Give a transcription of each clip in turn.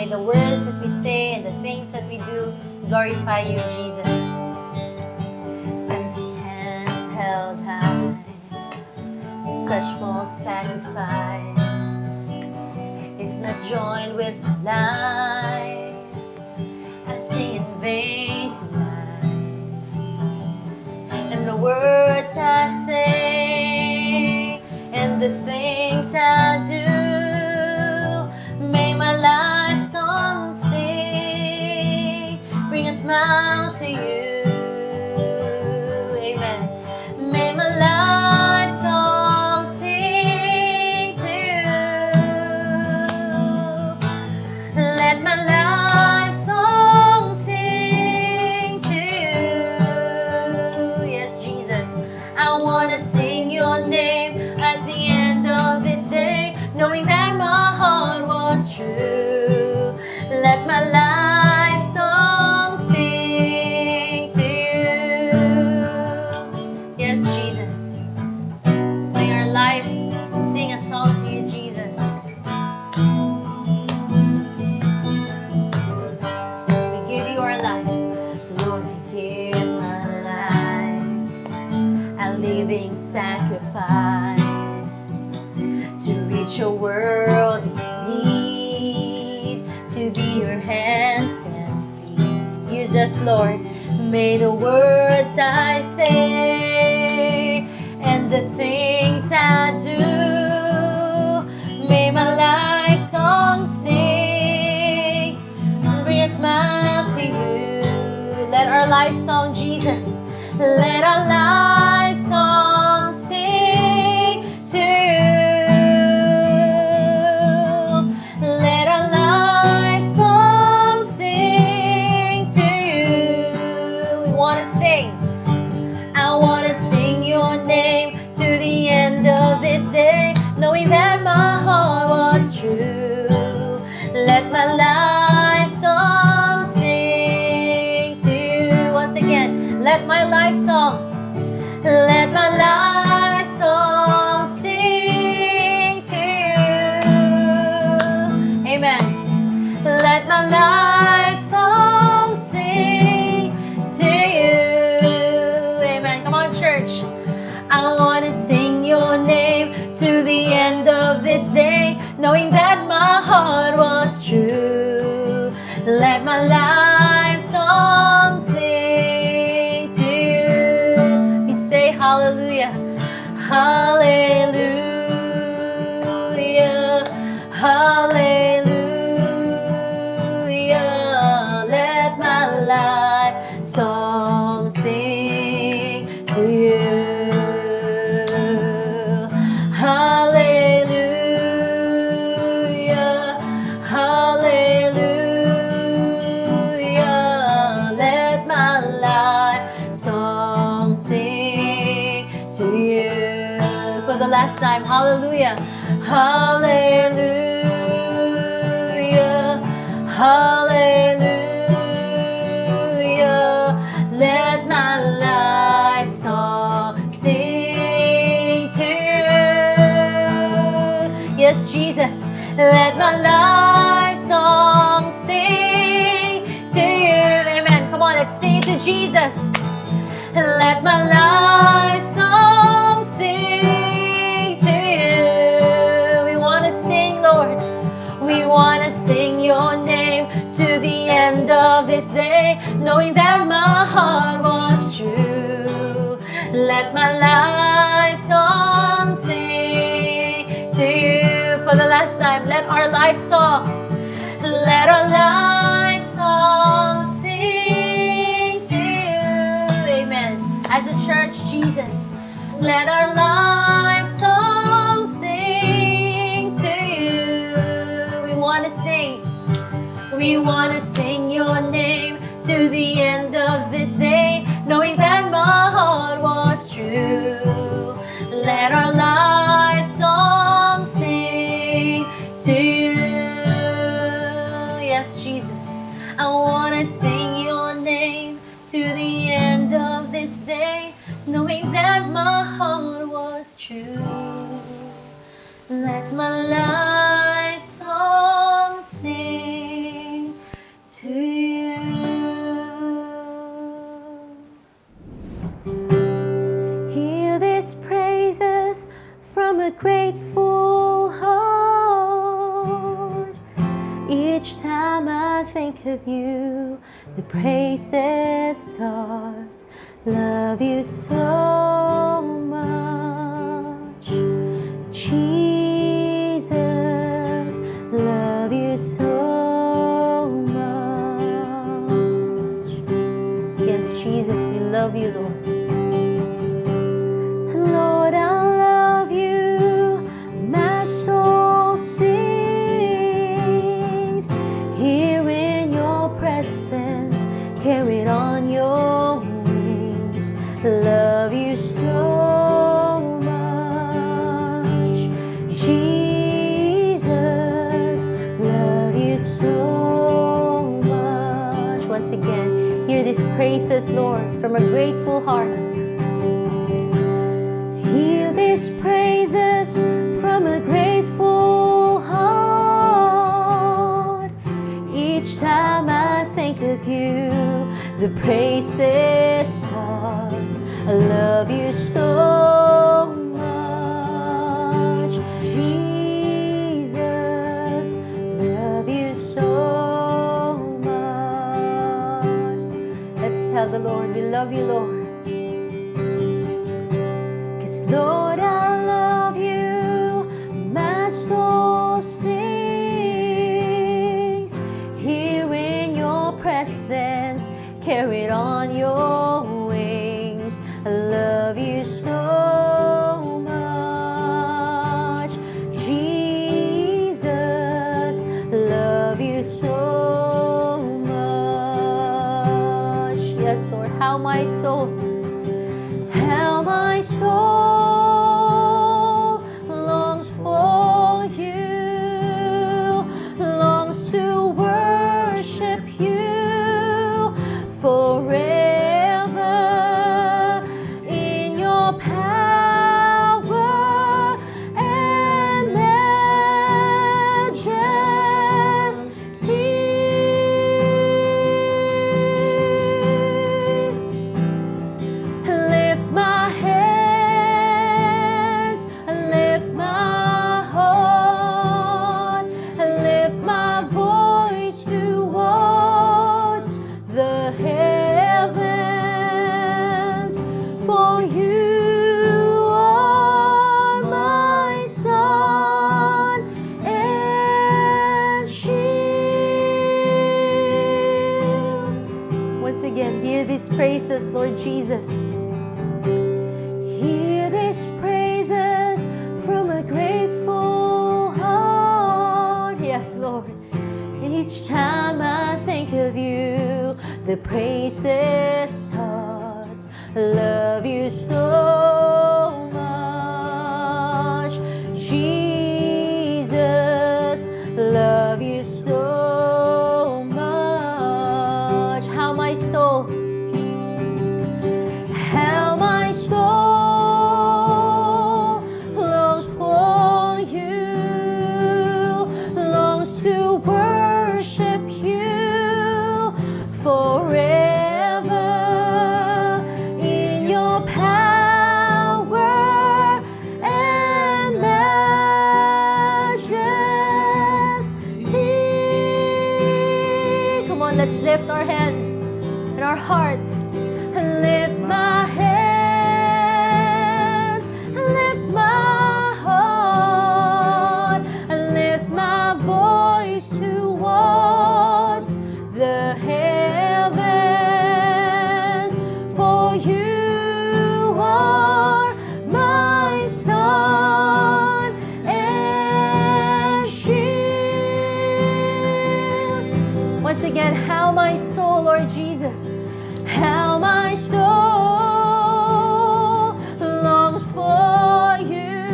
May the words that we say and the things that we do glorify you, Jesus. Empty hands held high, such small sacrifice. If not joined with my life, I sing in vain tonight. And the words I say and the things I do, may my life song sing, bring a smile to you. Amen. May my life song sing to you. Let my life song sing to you. Yes, Jesus, I want to sing your name at the end of this day, knowing that my heart was true. Let my life song sing to you. Yes, Jesus. May our life sing a song to you, Jesus. We give you our life. Lord, I give my life a living sacrifice to reach a world in need, to be your hands and feet. Use us, Lord. May the words I say and the things I do, may my life song sing, bring a smile to you. Let our life song, Jesus, let our life song sing to you. Let our life song sing to you. We want to sing. I want to sing your name to the end of this day, knowing that my heart was true. Let my life song sing to you. Once again, let my life song, let my life song sing to you. Amen. Let my life song sing to you. Amen. Come on, church. I want to sing your name to the end of this day, knowing that my heart was true. Let my life song sing to you. We say hallelujah, hallelujah, hallelujah. Let my life song sing to you. Hallelujah, hallelujah. Let my life song sing to you. For the last time, hallelujah, hallelujah, hallelujah. Let my life song sing to you. Yes, Jesus, let my life song sing to you. Amen. Come on, let's sing to Jesus. Let my life song sing to you. We want to sing, Lord. We want to sing your name to the end of this day, knowing that my heart was true. Let my life song sing to you. For the last time, let our life song, let our life song sing to you. Amen. As a church, Jesus, let our life song sing to you. We want to sing. We want to sing your name to the end of this day, knowing that my heart was true. Let our life song sing to you. Yes, Jesus, I want to sing your name to the end of this day, knowing that my heart was true. Let my life song sing. To you. Hear these praises from a grateful heart. Each time I think of you, the praises starts. Love you so much, Jesus. Love you so much. Yes, Jesus, we love you, Lord. Lord, I love you. My soul sings here in your presence, carried on your wings. Love you so much, Jesus. Love you so much. Once again, hear these praises, Lord, from a grateful heart. Hear these praises from a grateful heart. Each time I think of you, the praises starts. I love you so much, Jesus. Love you so much. Let's tell the Lord we love you, Lord. 'Cause Lord, I love you. My soul sings here in your presence, carried on your wings. I love you so much, Jesus. Love you so much. Yes, Lord, how my soul longs for you, longs to worship you forever in your power and majesty. Lift my hands, lift my heart, lift my voice towards the heavens. For you are my sun and shield. Once again, hear these praises, Lord Jesus. Hear these praises from a grateful heart. Yes, Lord. Each time I think of you, the praises starts. Love you so much, Jesus. Love you so much. How my soul longs for you, longs to worship you forever in your power and majesty. Come on, let's lift our hands and our hearts. Lift my hands, lift my heart, lift my voice towards the heavens. For you are my sun and shield. Once again, how my soul, Lord Jesus, how my soul longs for you,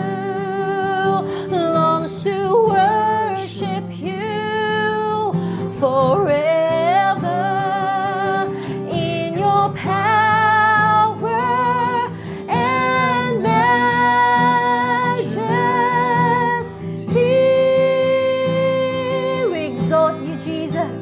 longs to worship you forever in your power and majesty. We exalt you, Jesus.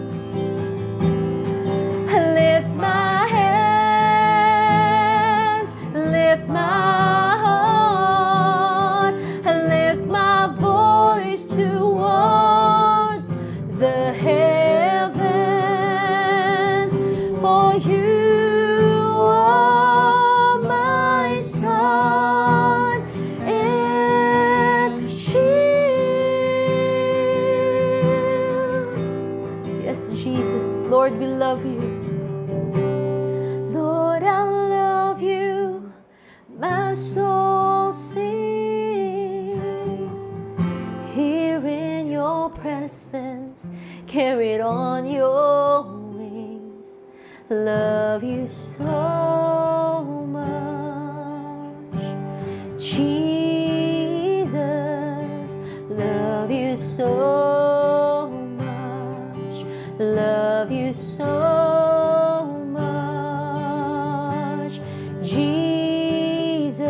Jesus. Lord, we love you. Lord, I love you. My soul sings here in your presence, carried on your wings. Love you so much, Jesus. Love you so much. Love you so much, Jesus.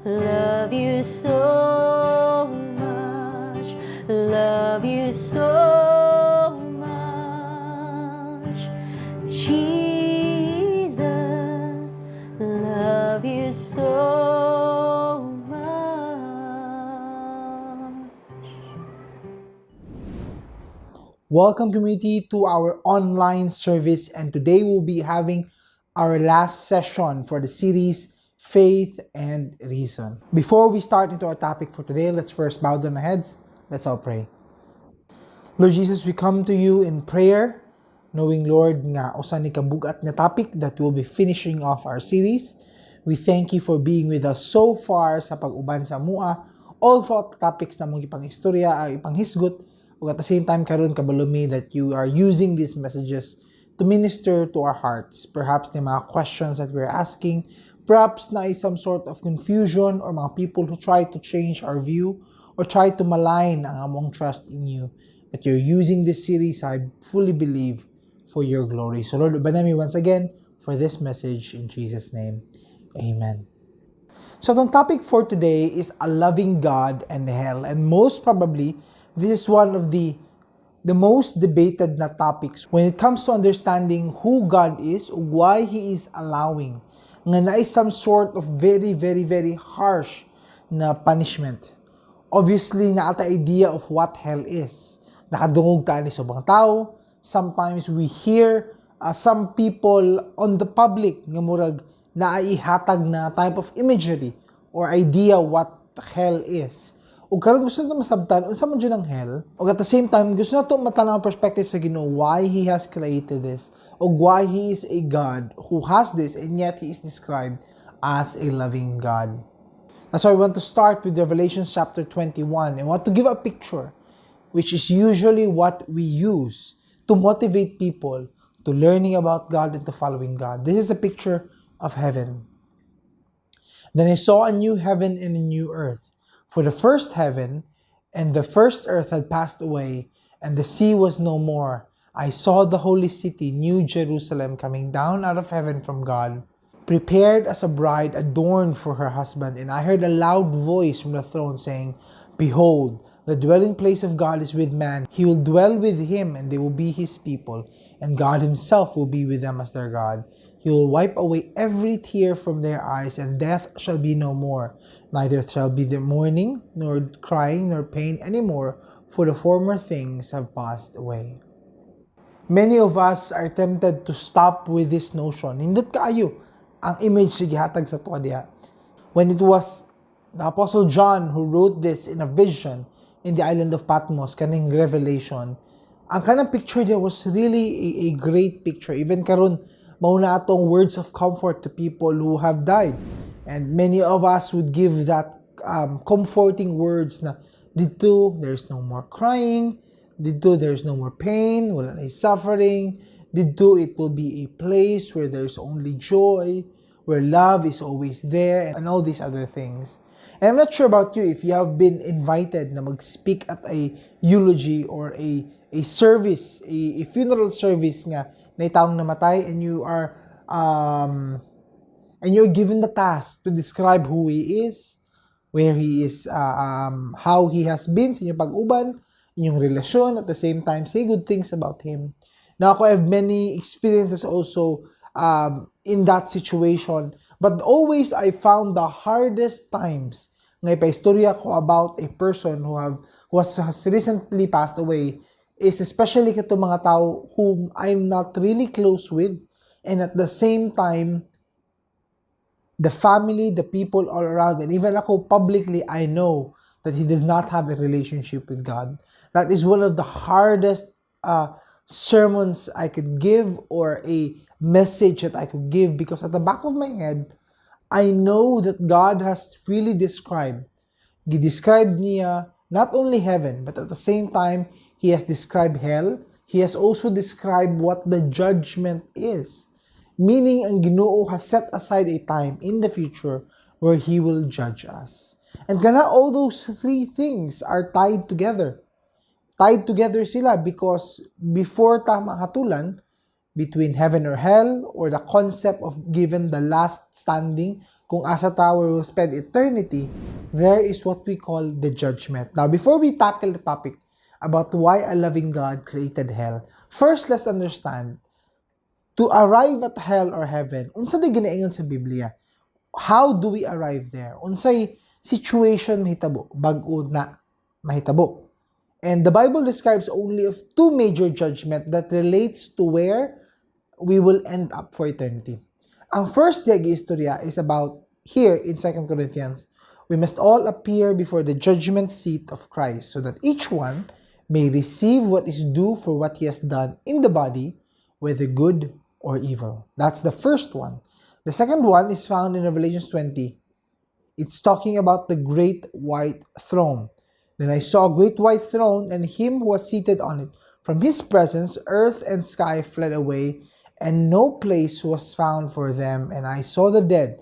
Love you so much. Love you so much, Jesus. Love you so much. Welcome, community, to our online service, and today we'll be having our last session for the series Faith and Reason. Before we start into our topic for today, let's first bow down our heads. Let's all pray. Lord Jesus, we come to you in prayer, knowing, Lord, nga usa ni kabugat nga topic that will be finishing off our series. We thank you for being with us so far sa pag-uban sa amoa all throughout the topics na among ipang-istorya, ay ipanghisgot, ug at the same time karon kabalo mi that you are using these messages to minister to our hearts. Perhaps the mga questions that we're asking, perhaps na some sort of confusion or mga people who try to change our view or try to malign ang among trust in you. But you're using this series, I fully believe, for your glory. So Lord, uban nami once again for this message in Jesus' name. Amen. So the topic for today is a loving God and hell. And most probably, this is one of the most debated na topics when it comes to understanding who God is, why He is allowing nga naay some sort of very, very, very harsh na punishment. Obviously, naa ta idea of what hell is. Nakadungog ta ni sa ubang tao. Sometimes we hear some people on the public nga murag naaihatag na type of imagery or idea what hell is. Ug karon gusto nato masabtan unsa man jud ang hell. Ug at the same time gusto nato matan-aw ang perspective sa Ginoo, why He has created this ug why He is a God who has this and yet He is described as a loving God. That's why I want to start with Revelation chapter 21 and want to give a picture, which is usually what we use to motivate people to learning about God and to following God. This is a picture of heaven. "Then I saw a new heaven and a new earth. For the first heaven and the first earth had passed away, and the sea was no more. I saw the holy city, New Jerusalem, coming down out of heaven from God, prepared as a bride adorned for her husband. And I heard a loud voice from the throne saying, 'Behold, the dwelling place of God is with man. He will dwell with him, and they will be his people, and God himself will be with them as their God. He will wipe away every tear from their eyes, and death shall be no more. Neither shall be there mourning, nor crying, nor pain anymore, for the former things have passed away.'" Many of us are tempted to stop with this notion. Nindot kaayo ang image nga gihatag sa atoa diha. When it was the Apostle John who wrote this in a vision in the island of Patmos, kaning Revelation, ang kanang picture diha was really a great picture. Even karon, mao na atong words of comfort to people who have died. And many of us would give that comforting words na didto there's no more crying, didto there's no more pain, wala na suffering, didto it will be a place where there's only joy, where love is always there, and all these other things. And I'm not sure about you, if you have been invited na mag-speak at a eulogy or a service, a funeral service nga na taong namatay and you're given the task to describe who he is, where he is, how he has been sa inyong pag-uban, inyong relasyon, at the same time, say good things about him. Now, ako, I have many experiences also in that situation, but always I found the hardest times nga ipaistorya ko about a person who has recently passed away is especially kato mga tao whom I'm not really close with, and at the same time the family, the people all around, and even ako publicly, I know that he does not have a relationship with God. That is one of the hardest sermons I could give or a message that I could give because at the back of my head, I know that God has really described, gi-describe niya not only heaven, but at the same time, He has described hell. He has also described what the judgment is. Meaning, ang Ginoo has set aside a time in the future where He will judge us. And kana all those three things are tied together. Tied together sila because before ta mahatulan between heaven or hell or the concept of given the last standing kung asa ta will spend eternity, there is what we call the judgment. Now, before we tackle the topic about why a loving God created hell, first let's understand to arrive at hell or heaven, unsa diay ginaingon sa Biblia? How do we arrive there? Unsay situation mahitabo bag-o na mahitabo? And the Bible describes only of two major judgment that relates to where we will end up for eternity. Ang first diya istorya is about here in 2 Corinthians. We must all appear before the judgment seat of Christ so that each one may receive what is due for what he has done in the body, whether good or evil. That's the first one. The second one is found in Revelation 20. It's talking about the great white throne. "Then I saw a great white throne and him who was seated on it. From his presence, earth and sky fled away, and no place was found for them. And I saw the dead,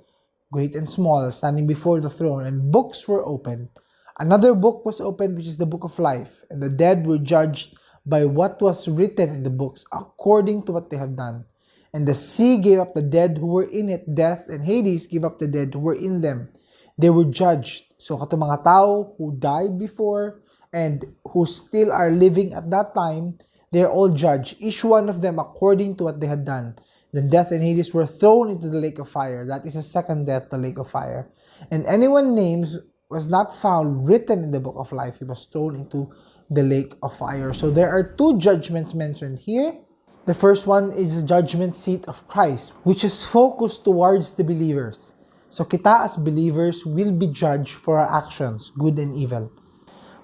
great and small, standing before the throne, and books were opened. Another book was opened, which is the book of life, and the dead were judged by what was written in the books according to what they have done. And the sea gave up the dead who were in it. Death and Hades gave up the dead who were in them. They were judged." So kato mga tao who died before and who still are living at that time, they're all judged, each one of them according to what they had done. "Then death and Hades were thrown into the lake of fire." That is the second death, the lake of fire. "And anyone names was not found written in the book of life, he was thrown into the lake of fire. So there are two judgments mentioned here. The first one is the judgment seat of Christ, which is focused towards the believers. So kita as believers will be judged for our actions, good and evil.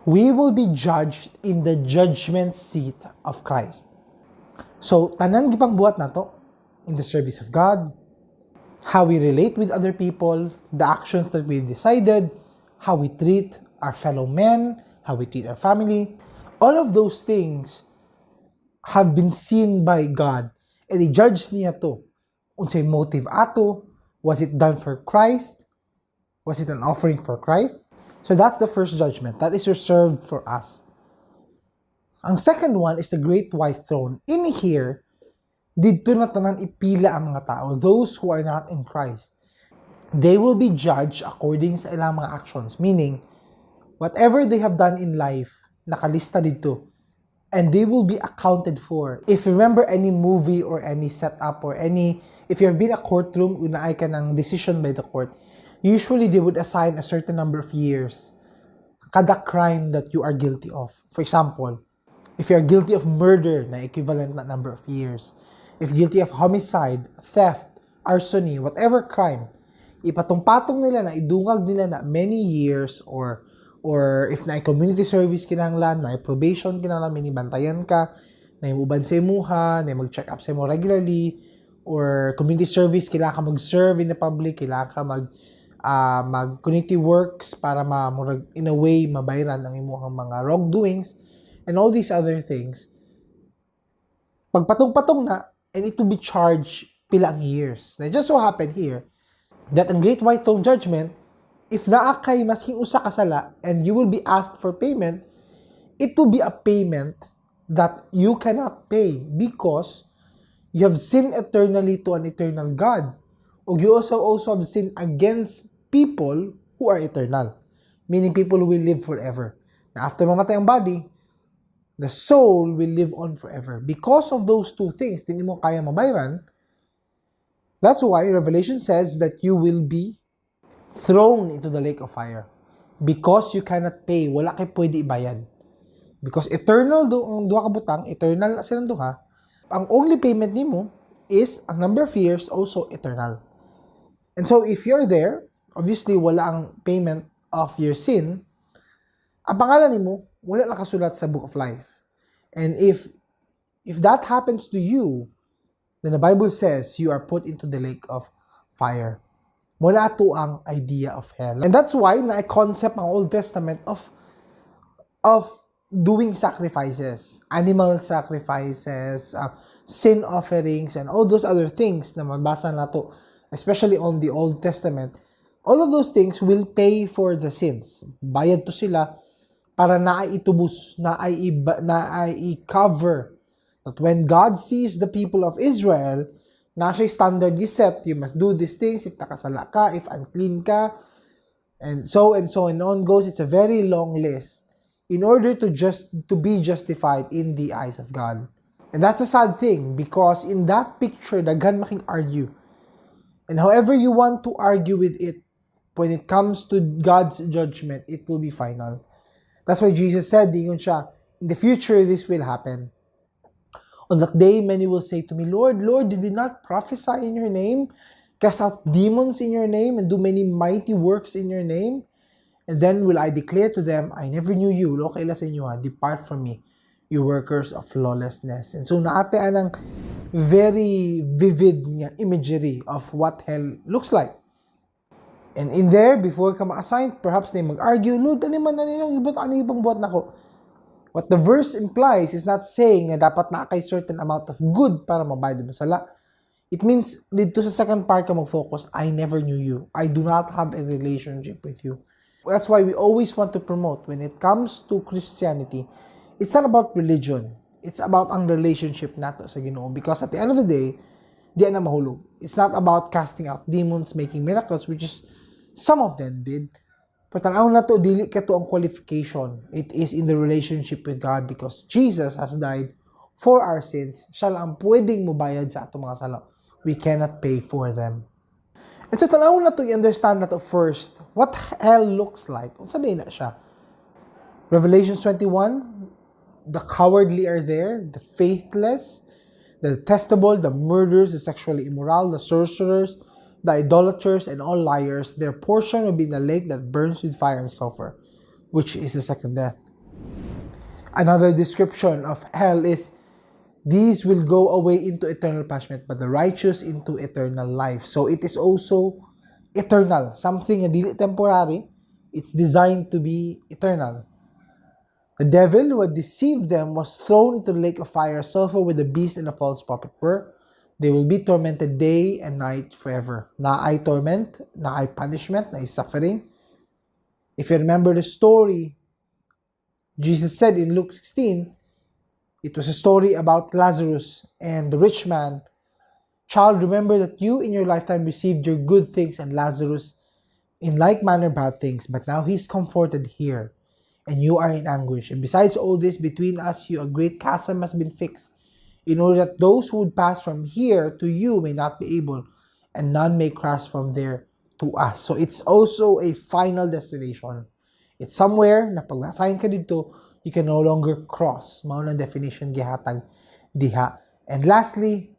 We will be judged in the judgment seat of Christ. So tanan gipang buhat nato in the service of God, how we relate with other people, the actions that we decided, how we treat our fellow men, how we treat our family, all of those things have been seen by God and i-judge niya to. Unsay motive ato? Was it done for Christ? Was it an offering for Christ? So that's the first judgment. That is reserved for us. Ang second one is the great white throne. In here, didto na tanan ipila ang mga tao, those who are not in Christ. They will be judged according sa ilang mga actions. Meaning, whatever they have done in life, nakalista didto. And they will be accounted for. If you remember any movie or any setup or any, if you have been a courtroom, naay kanang decision by the court, usually they would assign a certain number of years kada crime that you are guilty of. For example, if you are guilty of murder, na equivalent na number of years. If guilty of homicide, theft, arsony, whatever crime, ipatong-patong nila na idungag nila na many years or if na community service kinahanglan, na probation kinahanglan, may bantayan ka, na uban sa imuha, na mag-check up sa imo regularly, or community service, kailangan ka mag-serve in the public, kailangan ka mag community works para ma murag in a way mabayran ang imong mga wrongdoings and all these other things. Pagpatong-patong na, and it will be charged pila ang years. Now, it just so happened here that in Great White Throne Judgment, if naa kay masking usa ka sala and you will be asked for payment, it will be a payment that you cannot pay because you have sinned eternally to an eternal God. O you also have sinned against people who are eternal. Meaning people who will live forever. Na after mamatay ang body, the soul will live on forever. Because of those two things, hindi mo kaya mabayran. That's why Revelation says that you will be thrown into the lake of fire. Because you cannot pay, wala kay pwede ibayad. Because eternal do ang duha ka butang, eternal na silang duha. Ang only payment nimo is ang number of years, also eternal. And so if you're there, obviously wala ang payment of your sin. Ang pangalan nimo wala nakasulat sa book of life. And if If that happens to you, then the Bible says you are put into the lake of fire. Mao na ato ang idea of hell. And that's why naay concept ang Old Testament of doing sacrifices, animal sacrifices, sin offerings, and all those other things na mabasa nato, especially on the Old Testament. All of those things will pay for the sins. Bayad to sila para naay itubos, naay i-cover. That when God sees the people of Israel, naa siya standard giset, you must do these things if nakasala ka, if unclean ka, and so and on goes. It's a very long list in order to be justified in the eyes of God. And that's a sad thing because in that picture, daghan makig-argue. And however you want to argue with it, when it comes to God's judgment, it will be final. That's why Jesus said, ingon siya, in the future, this will happen. On that day, many will say to me, "Lord, Lord, did we not prophesy in your name, cast out demons in your name, and do many mighty works in your name?" And then will I declare to them, "I never knew you. Okay sa inyo ha. Depart from me, you workers of lawlessness." And so naa tay anang very vivid nga imagery of what hell looks like. And in there, before ka ma-assign, perhaps they mag-argue, "Lord, ano man na nilang ibot, ano ibang buhat nako?" What the verse implies is not saying nga dapat naa kay certain amount of good para mabayad mo sala. It means, dito sa second part ka mag-focus, "I never knew you. I do not have a relationship with you." That's why we always want to promote, when it comes to Christianity, it's not about religion. It's about ang relationship nato sa Ginoo. Because at the end of the day, di na mahulog. It's not about casting out demons, making miracles, which is some of them did. Pero tanaw nato, dili kato ang qualification. It is in the relationship with God because Jesus has died for our sins. Siya lang ang pwedeng mubayad sa atong mga sala. We cannot pay for them. And so tanaw nato, i-understand nato first what hell looks like. Unsa diay na siya? Revelations 21, the cowardly are there, the faithless, the detestable, the murderers, the sexually immoral, the sorcerers, the idolaters, and all liars. Their portion will be in the lake that burns with fire and sulfur, which is the second death. Another description of hell is these will go away into eternal punishment, but the righteous into eternal life. So it is also eternal, something nga dili temporary. It's designed to be eternal. The devil who had deceived them was thrown into the lake of fire, sulfur, where the beast and the false prophet were. They will be tormented day and night forever. Naay torment, naay punishment, naay suffering. If you remember the story, Jesus said in Luke 16, it was a story about Lazarus and the rich man. "Child, remember that you in your lifetime received your good things and Lazarus in like manner bad things, but now he is comforted here, and you are in anguish. And besides all this, between us you a great chasm has been fixed, in order that those who would pass from here to you may not be able, and none may cross from there to us." So it's also a final destination. It's somewhere na pag assign ka dito, you can no longer cross. Mao na definition gihatag diha. And lastly,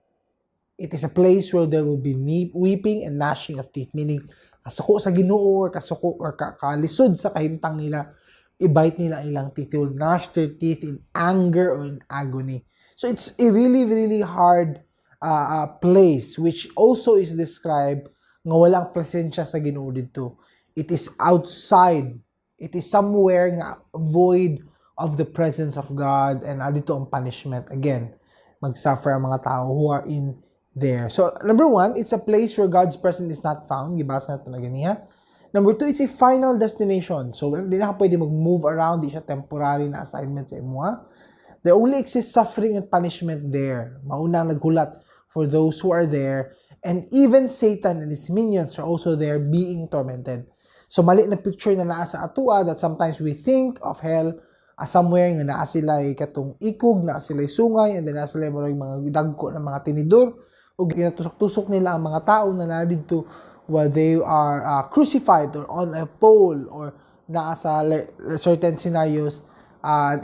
it is a place where there will be weeping and gnashing of teeth, meaning kasuko sa Ginoo or kasuko or kalisod sa kahimtang nila, i-bite nila ang ilang teeth. They will gnash their teeth in anger or in agony. So it's a really, really hard place which also is described nga walang presensya sa Ginoo dito. It is outside. It is somewhere nga void of the presence of God and dito ang punishment. Again, mag-suffer ang mga tao who are in there. So, number one, it's a place where God's presence is not found. Gibasa nato na ganiha. Number two, it's a final destination. So, hindi na ka pwede mag-move around. Di siya temporary na assignment sa imuha. There only exists suffering and punishment there. Mao na naghulat for those who are there. And even Satan and his minions are also there being tormented. So, mali na picture na naa sa atua that sometimes we think of hell as somewhere nga naa sila katong ikog, naa sila sungay, and then naa sila murag mga dagko na mga tinidor ug ginatusok-tusok nila ang mga tao na naa didto while they are crucified or on a pole or naa sa certain scenarios,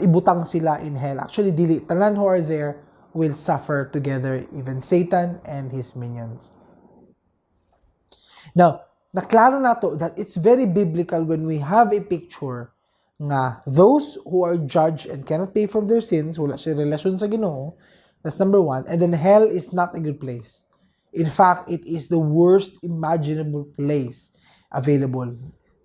ibutang sila in hell. Actually, dili. Tanan who are there will suffer together, even Satan and his minions. Now, naklaro nato that it's very biblical when we have a picture nga those who are judged and cannot pay for their sins, wala siya relasyon sa Ginoo. That's number one. And then hell is not a good place. In fact, it is the worst imaginable place available.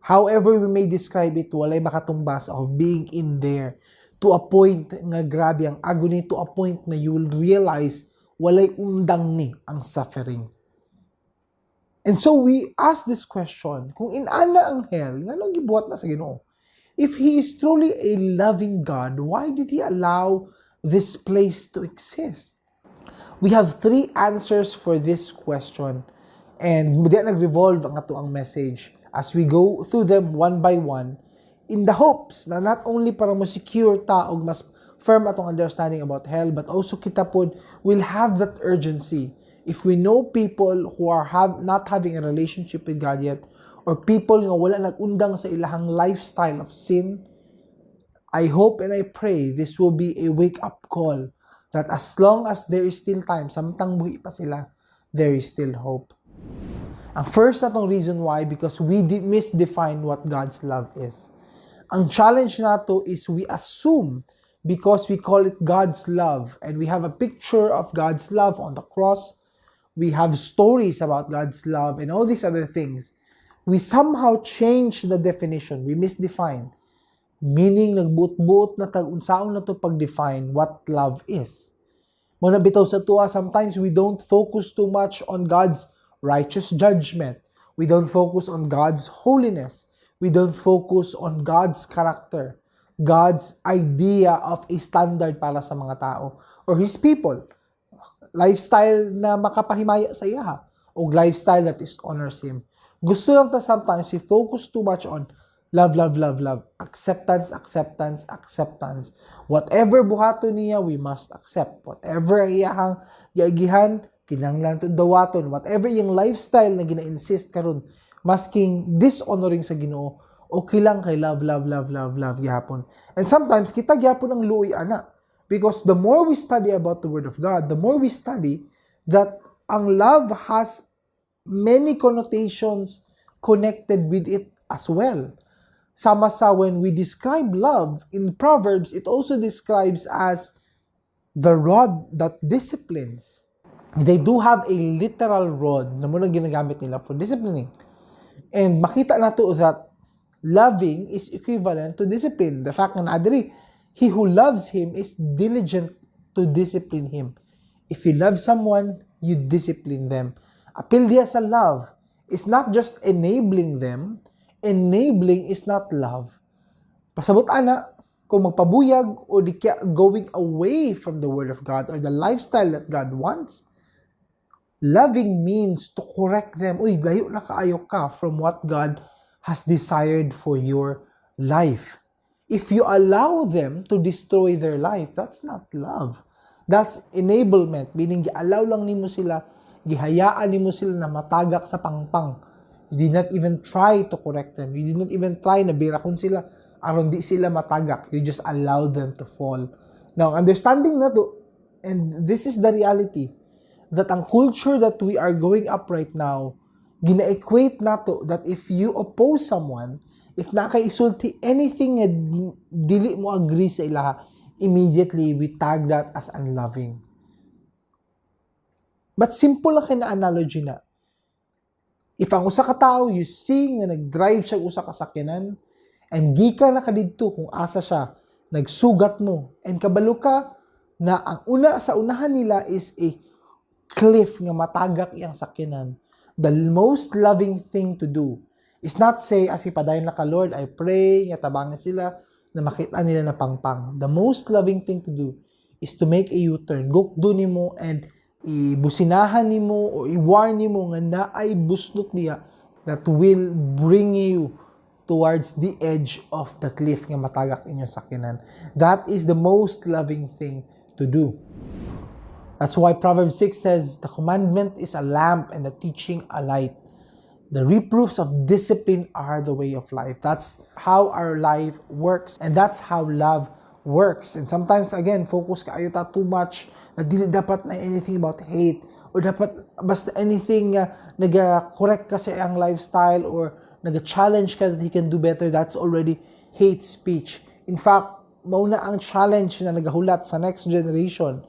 However we may describe it, walay makatumbas of being in there to a point nga grabe ang agony, to a point na you will realize walay undang ni ang suffering. And so we ask this question, kung inana ang hell, nganong gibuhat na sa Ginoo? If He is truly a loving God, why did He allow this place to exist? We have three answers for this question. And di nag-revolve ang atoang message as we go through them one by one in the hopes na not only para mo secure ta og mas firm atong understanding about hell, but also kita pod will have that urgency if we know people who are have not having a relationship with God yet or people nga wala nag-undang sa ilahang lifestyle of sin. I hope and I pray this will be a wake-up call that as long as there is still time, samtang buhi pa sila, there is still hope. Ang first natong reason why, because we misdefine what God's love is. Ang challenge nato is we assume because we call it God's love and we have a picture of God's love on the cross, we have stories about God's love and all these other things. We somehow change the definition, we misdefine. Meaning, nagbuot-buot na tag unsaon na to pag-define what love is. Mao na bitaw sa atoa, sometimes we don't focus too much on God's righteous judgment. We don't focus on God's holiness. We don't focus on God's character, God's idea of a standard para sa mga tao or His people. Lifestyle na makapahimaya sa iya o lifestyle that is honors Him. Gusto lang ta sometimes we focus too much on love, love, love, love. Acceptance, acceptance, acceptance. Whatever buhaton niya, we must accept. Whatever ang iyahang giagihan, kinahanglan to dawaton. Whatever iyang lifestyle na gina-insist karon, masking dishonoring sa Ginoo, okay lang kay love, love, love, love, love gihapon. And sometimes, kita gihapon ang luoy ana. Because the more we study about the Word of God, the more we study that ang love has many connotations connected with it as well. Sama sa when we describe love in Proverbs, it also describes as the rod that disciplines. They do have a literal rod na mao na ginagamit nila for disciplining. And makita nato that loving is equivalent to discipline. The fact na naa diri, he who loves him is diligent to discipline him. If you love someone, you discipline them. Apil diya sa love is not just enabling them. Enabling is not love. Pasabot ana, kung magpabuyag o di kaya going away from the Word of God or the lifestyle that God wants, loving means to correct them. Uy, layo na kaayo ka from what God has desired for your life. If you allow them to destroy their life, that's not love. That's enablement, meaning gi-allow lang nimo sila, gihayaan nimo sila na matagak sa pangpang. You did not even try to correct them. You did not even try na birakon sila aron di sila matagak. You just allow them to fall. Now, understanding na to, and this is the reality, that ang culture that we are going up right now, gina-equate nato that if you oppose someone, if naa kay isulti anything nga dili mo agree sa ilaha, immediately we tag that as unloving. But simple lang kay na analogy na. If ang usa ka tawo you see nga nag-drive siya og usa ka sakyanan and gikan na ka didto kung asa siya, nagsugat mo and kabalo ka na ang una sa unahan nila is a cliff nga matagak iyang sakyanan. The most loving thing to do is not say, as padayon na ka, Lord, I pray, nga tabangan sila, na makita nila na pangpang. The most loving thing to do is to make a U-turn. Go do nimo and ibusinahan nimo or i-warn nimo nga naay busnot niya that will bring you towards the edge of the cliff nga matagak inyong sakyanan. That is the most loving thing to do. That's why Proverbs 6 says, "The commandment is a lamp and the teaching a light. The reproofs of discipline are the way of life." That's how our life works and that's how love works. And sometimes, again, focus kaayo ta too much na dili dapat na anything about hate or dapat basta anything naga-correct ka sa iyang lifestyle or naga-challenge ka that he can do better, that's already hate speech. In fact, mao na ang challenge na nagahulat sa next generation.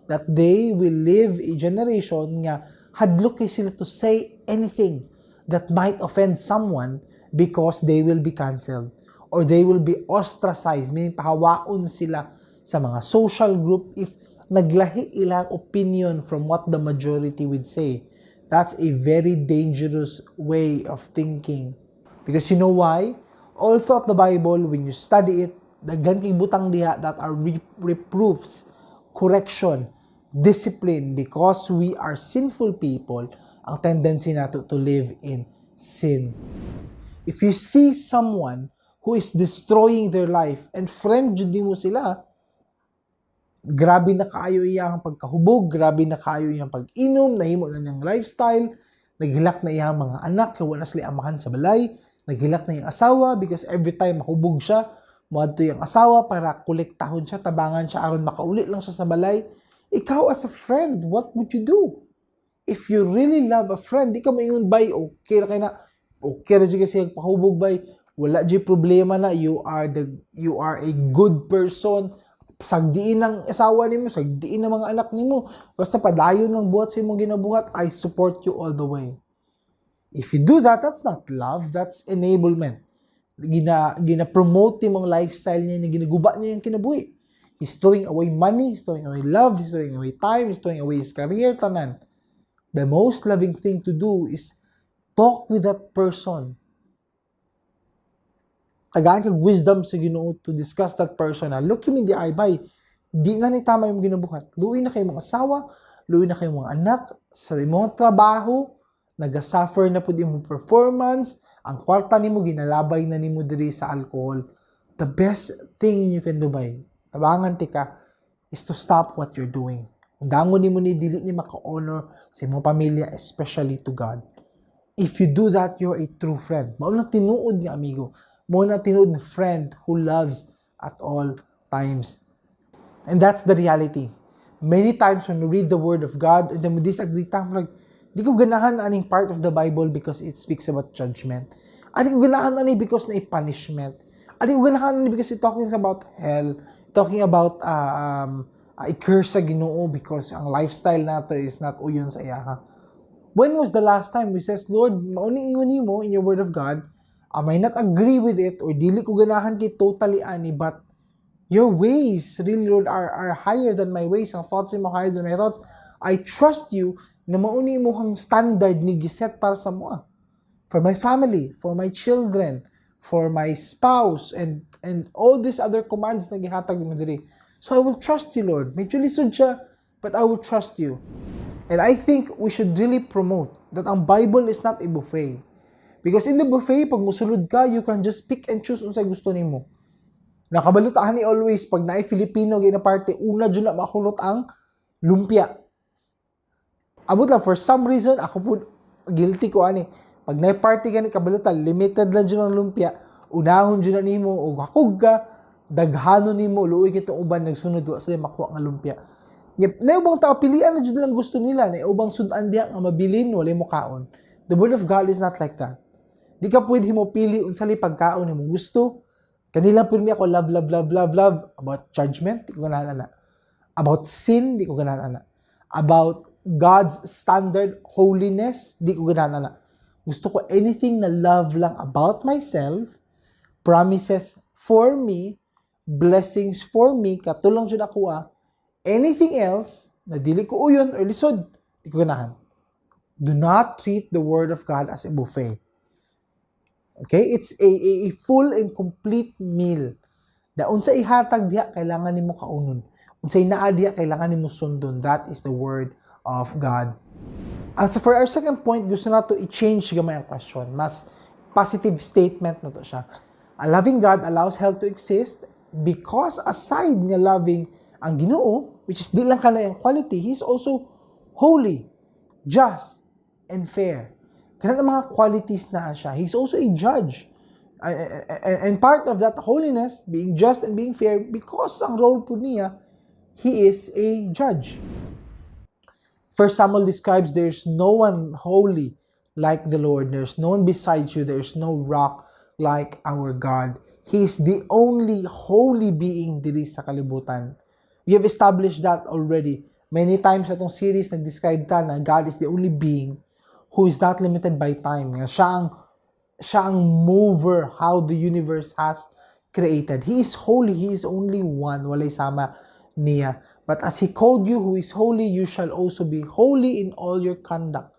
That they will live a generation nga hadlok kay sila to say anything that might offend someone because they will be canceled or they will be ostracized, meaning pahawaon sila sa mga social group if naglahi ilang opinion from what the majority would say. That's a very dangerous way of thinking. Because you know why? All throughout the Bible, when you study it, daghan kay butang diha that are reproofs, correction, discipline, because we are sinful people, ang tendency nato to live in sin. If you see someone who is destroying their life and friend jud nimo sila, grabe na kaayo iyang pagkahubog, grabe na kaayo iyang pag-inom, nahimo na niyang lifestyle, naghilak na iyang mga anak, kay wala sila amahan sa balay, naghilak na iyang asawa because every time mahubog siya, moadto iyang asawa para kolektahon siya, tabangan siya aron makauli lang siya sa balay. Ikaw as a friend, what would you do? If you really love a friend, di ka moingon, "Bay, okay ra kay na, okay ra jud kasi pahubog, bay, wala jud problema na, you are a good person, sagdiin ang asawa nimo, sagdiin ang mga anak nimo, basta padayon lang buhat sa imong ginabuhat, I support you all the way." If you do that, that's not love, that's enablement. Gina promote imong lifestyle niya, ginaguba niya yung kinabuhi. He's throwing away money, he's throwing away love, he's throwing away time, he's throwing away his career, tanan. The most loving thing to do is talk with that person. Tagaan kag wisdom sa Ginoo to discuss that person. Na look him in the eye, "Bay, di na ni tama yung ginabuhat. Luoy na kayo mga asawa, luoy na kayo mga anak, sa imong trabaho, naga-suffer na pud imong performance, ang kwarta nimo ginalabay na nimo diri sa alcohol. The best thing you can do, bay, tabangan tika, is to stop what you're doing. Kung dangon nimo ni, dili ni maka-honor sa imong pamilya, especially to God." If you do that, you're a true friend. Mao na tinuod nga amigo. Mao na tinuod nga friend who loves at all times. And that's the reality. Many times when we read the Word of God, and then we disagree, ta, like, "Di ko ganahan aning part of the Bible because it speaks about judgment. Di ko ganahan ani because na punishment. Di ko ganahan ani because it talking about hell, talking about i-curse sa Ginoo because ang lifestyle nato is not uyon sa iyaha." When was the last time we says, "Lord, mao ni ingon nimo in your Word of God, I may not agree with it or dili ko ganahan kay totally ani, but your ways really, Lord, are higher than my ways. Ang thoughts mo higher than my thoughts. I trust you na mao ni imong standard ni giset para sa amoa. For my family, for my children, for my spouse, and all these other commands na gihatag mo diri. So I will trust you, Lord. Medyo lisod siya, but I will trust you." And I think we should really promote that ang Bible is not a buffet. Because in the buffet, pag musulod ka, you can just pick and choose unsay gusto nimo. Nakabalo ta ani always, pag naay Filipino gina party, una jud na makulot ang lumpia. Abot lang, for some reason, ako po, guilty ko ani. Pag naay party gani, kabalo ta, limited lang jud ang lumpia. Unahon jud na nimo, og hakog ka, daghano nimo, luoy kitong uban, nagsunod, wa sila makuha nga lumpia. Yep, na ubang tao, pilian na jud lang gusto nila, na ubang sudan diha nga mabilin, walay mo kaon. The Word of God is not like that. Di ka pwede mo pili unsa lay pagkaon nimo gusto. Kanila pirmi ako love, love, love, love, love. About judgment, di ko ganahan ana. About sin, di ko ganahan ana. About God's standard, holiness, di ko ganahan ana. Gusto ko anything na love lang about myself, promises for me, blessings for me, kato lang jud ako ah. Anything else na dili ko uyon or lisod, di ko ganahan. Do not treat the Word of God as a buffet. Okay? It's a full and complete meal. Na unsa ihatag diha, kailangan nimo kaunon. Unsay naa diha, kailangan nimo sundon. That is the Word of God. As for our second point, gusto nato i-change gamay ang question. Mas positive statement na to siya. A loving God allows hell to exist because aside nga loving ang Ginoo, which is di lang kanay ang quality, He's also holy, just, and fair. Kana ang mga qualities na siya. He's also a judge. And part of that holiness, being just and being fair, because ang role po niya, He is a judge. First Samuel describes there's no one holy like the Lord. There's no one beside you. There's no rock like our God. He is the only holy being diri sa kalibutan. We have established that already. Many times atong series nag-describe ta na God is the only being who is not limited by time. Nga siya ang mover how the universe has created. He is holy. He is only one. Walay sama niya. But as He called you who is holy, you shall also be holy in all your conduct.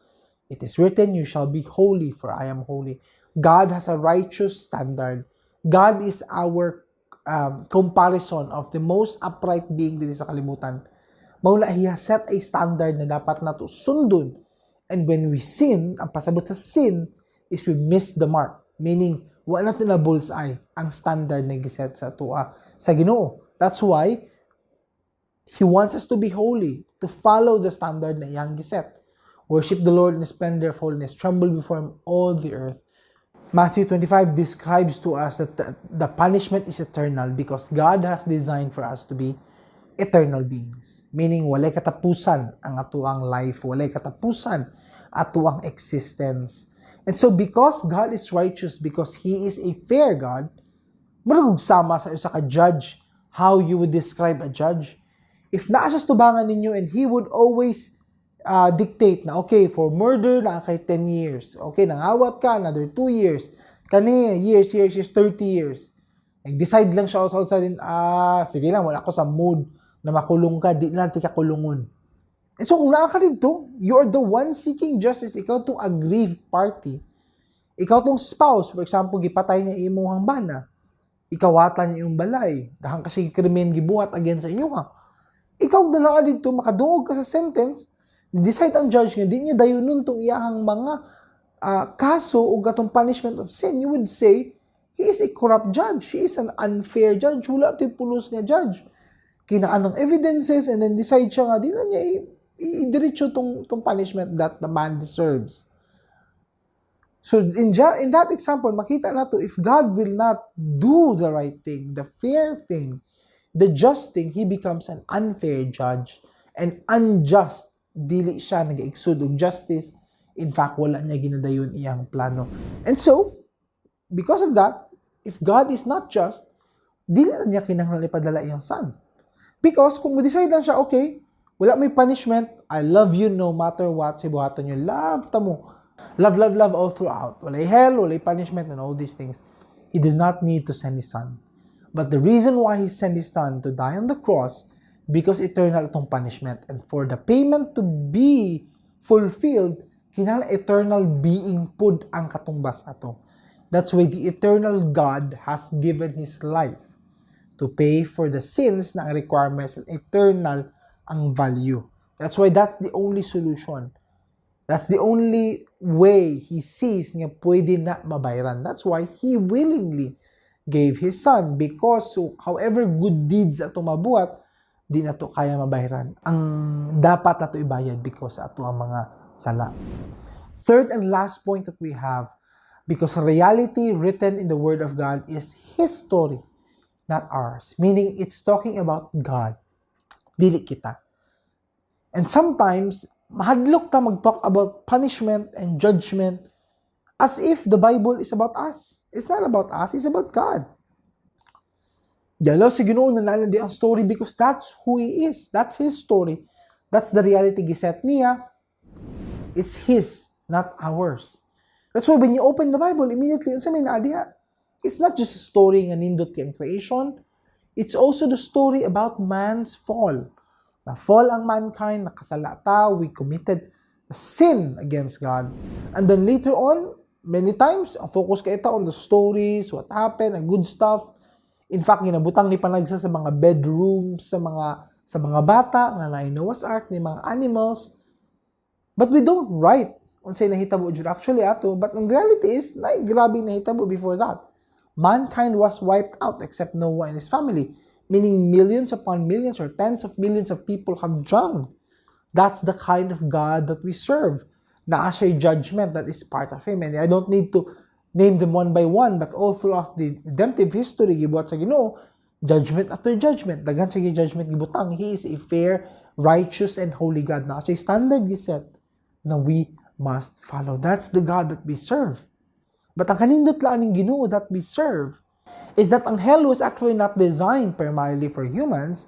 It is written, "You shall be holy, for I am holy." God has a righteous standard. God is our comparison of the most upright being diri sa kalibutan. Mao na He has set a standard na dapat nato sundon. And when we sin, ang pasabot sa sin is we miss the mark. Meaning, wala nato na bullseye ang standard na giset sa atoa sa Ginoo. That's why He wants us to be holy, to follow the standard na iyang giset. Worship the Lord in the splendor of holiness. Tremble before Him, all the earth. Matthew 25 describes to us that the punishment is eternal because God has designed for us to be eternal beings. Meaning, walay katapusan ang atuang life, walay katapusan atuang existence. And so, because God is righteous, because He is a fair God, murag sama sa usa ka judge, how you would describe a judge. If naa siya sa tubangan ninyo and he would always dictate na, okay, for murder, naa kay 10 years. Okay, nangawat ka, another 2 years. Kani, years, years, years, 30 years. Nag-decide lang siya all of a sudden, "Ah, sige lang, wala ako sa mood na makulong ka, di lang ka kulungon." And so kung naa ka dito, you are the one seeking justice, ikaw tong aggrieved party. Ikaw tong spouse, for example, gipatay niya imong bana. Ikawatan niya yung balay. Daghan kasi krimen gibuhat against sa inyo ha. Ikaw na naa dito, makadungog ka sa sentence, decide ang judge nga di niya dayunon tong iyahang mga kaso o gatong punishment of sin, you would say, he is a corrupt judge. He is an unfair judge. Wala to'y pulos nga judge. Kinaan ng evidences and then decide siya nga, di na niya i-diretso tong punishment that the man deserves. So in that example, makita nato if God will not do the right thing, the fair thing, the just thing, He becomes an unfair judge and unjust. Dili siya nag-exude og justice. In fact, wala niya ginadayon iyang plano. And so, because of that, if God is not just, dili na niya kinahanglan ipadala iyang son. Because kung mo-decide lang siya, okay, wala may punishment, I love you no matter what, si buhaton niyo, love ta mo. Love, love, love all throughout. Walay hell, walay punishment, and all these things. He does not need to send His son. But the reason why He sent His son to die on the cross, because eternal itong punishment. And for the payment to be fulfilled, kinahanglan eternal being pud ang katumbas ato. That's why the eternal God has given His life to pay for the sins na ang requirements and eternal ang value. That's why that's the only solution. That's the only way He sees nga pwede na mabayaran. That's why He willingly gave His son because so, however good deeds ato mabuhat, di na to kaya mabayaran. Ang dapat nato ibayad because ato ang mga sala. Third and last point that we have, because reality written in the Word of God is His story, not ours. Meaning, it's talking about God. Dili kita. And sometimes, mahadlok ta mag-talk about punishment and judgment as if the Bible is about us. It's not about us, it's about God. Yalo si Ginoo na di ang story because that's who He is. That's His story. That's the reality giset niya. It's His, not ours. That's why when you open the Bible, immediately, unsa may naa diha? It's not just a story nga nindot kay ang creation. It's also the story about man's fall. Na fall ang mankind, nakasala ta, we committed a sin against God. And then later on, many times, ang focus kay ta on the stories, what happened, and good stuff. In fact, ginabutang ni Panagsa sa mga bedrooms, sa mga bata nga naay Noah's Ark ni mga animals. But we don't write unsay nahitabo jud actually ato, but ang reality is naay grabe nahitabo before that. Mankind was wiped out except Noah and his family, meaning millions upon millions or tens of millions of people have drowned. That's the kind of God that we serve. Naa siya'y judgment that is part of Him. And I don't need to name them one by one, but all throughout the redemptive history, gibuhat sa Ginoo, judgment after judgment, daghan siya judgment gibutang. He is a fair, righteous, and holy God. Naa siya'y standard giset na we must follow. That's the God that we serve. But ang kanindot lang ning Ginoo that we serve is that ang hell was actually not designed primarily for humans.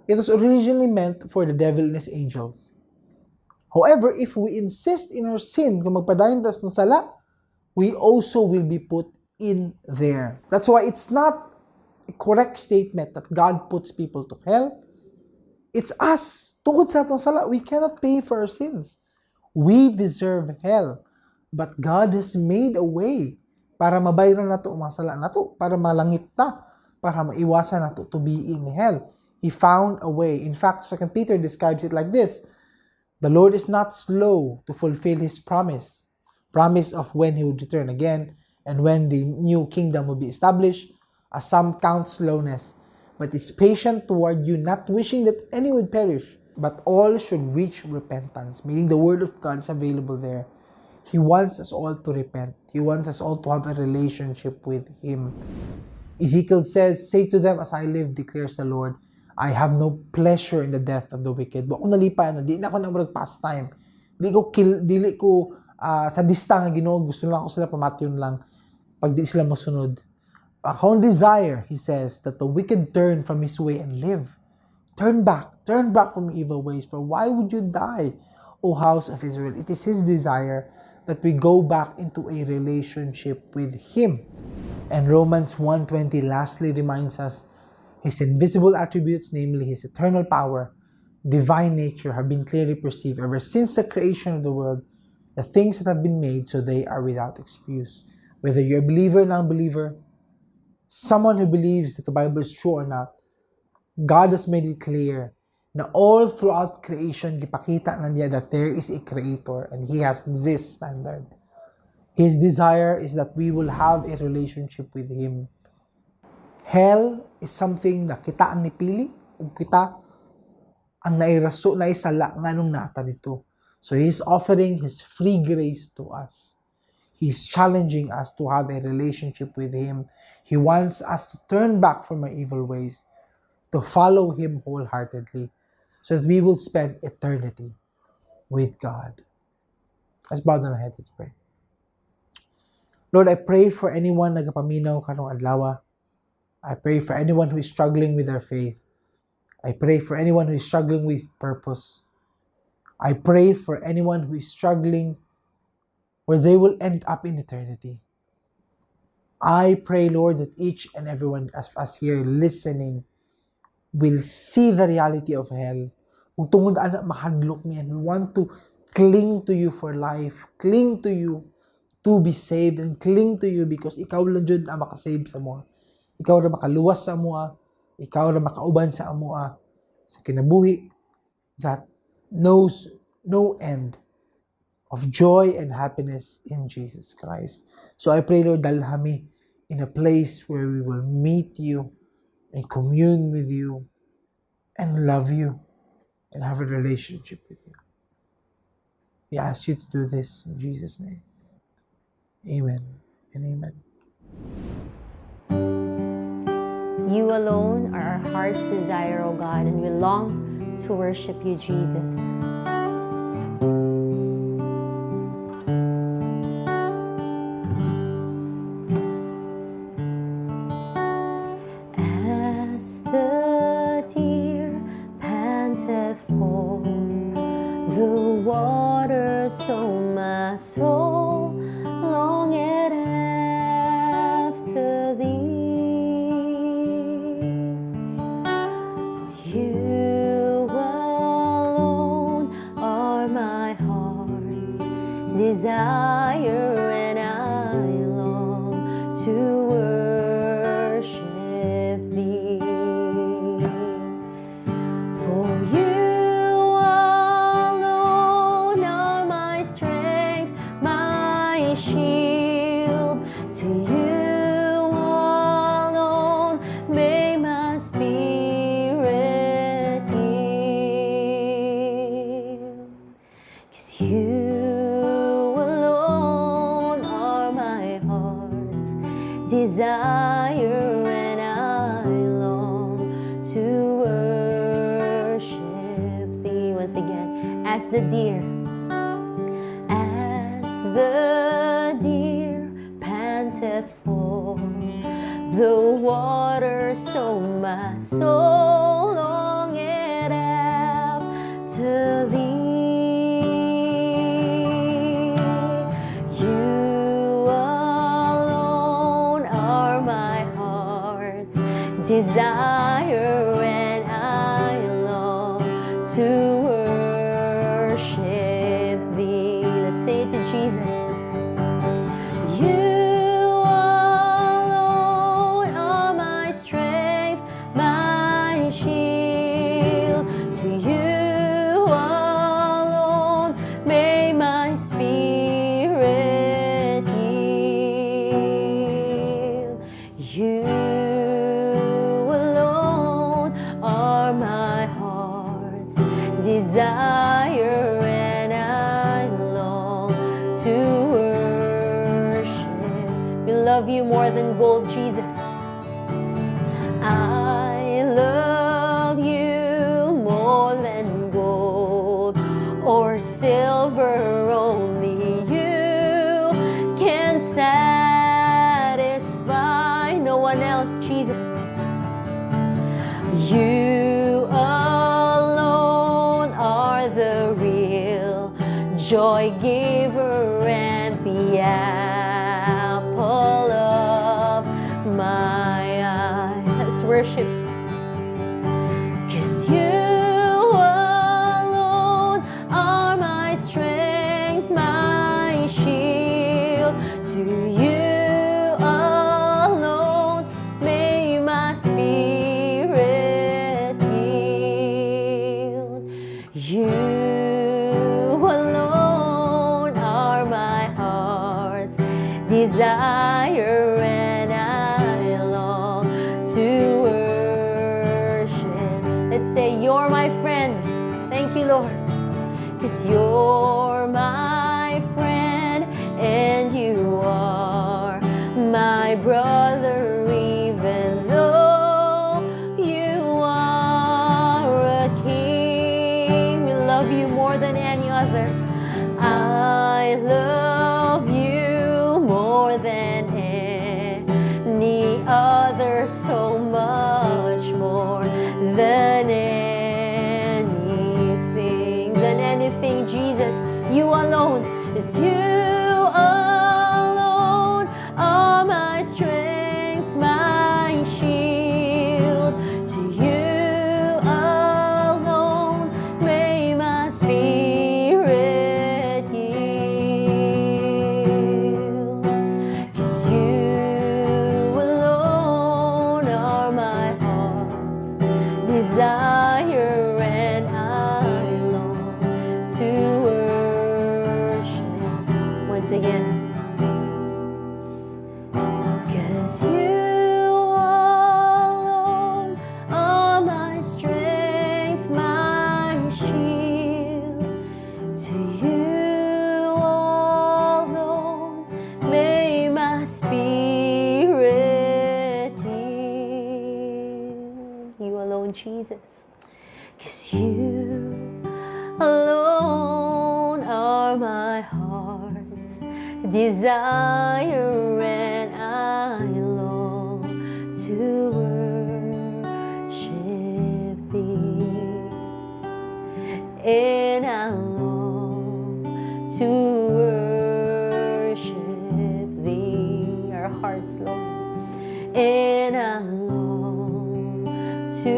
It was originally meant for the devil and his angels. However, if we insist in our sin, kung magpadayon ta sa sala, we also will be put in there. That's why it's not a correct statement that God puts people to hell. It's us. Tungod sa atong sala, we cannot pay for our sins. We deserve hell. But God has made a way para mabayran nato ang mga sala nato, para malangit ta, para maiwasan nato to be in hell. He found a way. In fact, 2 Peter describes it like this: "The Lord is not slow to fulfill His promise," promise of when He would return again and when the new kingdom will be established, "as some count slowness, but is patient toward you, not wishing that any would perish, but all should reach repentance." Meaning the word of God is available there. He wants us all to repent. He wants us all to have a relationship with Him. Ezekiel says, "Say to them, 'As I live, declares the Lord, I have no pleasure in the death of the wicked.'" Wa ko nalipay, ano, di na ako na murag pastime. Di ko kill, dili ko sadista nga Ginoo, gusto lang ako sila pamatyon lang pag di sila mosunod. "Akong desire," he says, "that the wicked turn from his way and live. Turn back from evil ways. For why would you die, O house of Israel?" It is His desire that we go back into a relationship with Him. And Romans 1:20 lastly reminds us His invisible attributes, namely His eternal power, divine nature, have been clearly perceived ever since the creation of the world, the things that have been made, so they are without excuse. Whether you're a believer or non-believer, someone who believes that the Bible is true or not, God has made it clear na all throughout creation, gipakita na niya that there is a creator and He has this standard. His desire is that we will have a relationship with Him. Hell is something na kita ang nipili ug kita ang nairaso na isala nganong naa ta didto. So He's offering His free grace to us. He's challenging us to have a relationship with Him. He wants us to turn back from our evil ways, to follow Him wholeheartedly, so that we will spend eternity with God. Let's bow down our heads, let's pray. Lord, I pray for anyone nagapaminaw karong adlaw. I pray for anyone who is struggling with their faith. I pray for anyone who is struggling with purpose. I pray for anyone who is struggling where they will end up in eternity. I pray, Lord, that each and every one of us here listening will see the reality of hell. Kung tungod ana mahadlok mi and we want to cling to you for life, cling to you to be saved, and cling to you because ikaw lang jud ang makasave sa amoa. Ikaw ra makaluwas sa amoa, ikaw ra makauban sa amoa sa kinabuhi that knows no end of joy and happiness in Jesus Christ. So I pray, Lord, dalha mi in a place where we will meet you and commune with you and love you and have a relationship with you. We ask you to do this in Jesus' name. Amen and amen. You alone are our heart's desire, O God, and we long to worship you, Jesus. As the deer panteth for the water, so my soul longeth after thee. You alone are my heart's desire, and I long to worship thee. For you alone are my strength, my shield. To you alone may my spirit yield. 'Cause you alone are my heart's desire, and I long to worship thee. Once again, as the deer panteth for the water, so my soul longeth Desire and I long to worship thee. Let's say it to Jesus. You alone are my strength, my shield. To you alone may my spirit yield. You alone are my heart's desire, and I long to worship. We love you more than gold, Jesus. I love you more than gold or silver. Only you can satisfy. No one else, Jesus. You alone are the real joy giver and the apple of my eye. Let's worship. 'Cause you alone are my strength, my shield. To you alone may my spirit yield. You alone are my heart's desire, and I long to worship. Let's say, "You're my friend." Thank you, Lord. 'Cause you're my friend and you are my brother, even though you are a king. We love you more than any other. I love you more than any other, so much more than anything, Jesus. You alone is you alone are my strength, my shield. To you alone may my spirit yield. 'Cause you alone are my heart's desire, and I long to worship. Once again. 'Cause you alone are my strength, my shield. To you alone may my spirit yield. You alone, Jesus. 'Cause you alone are my heart's desire, and I long to worship thee. And I long to worship thee. Our hearts, Lord. And I long to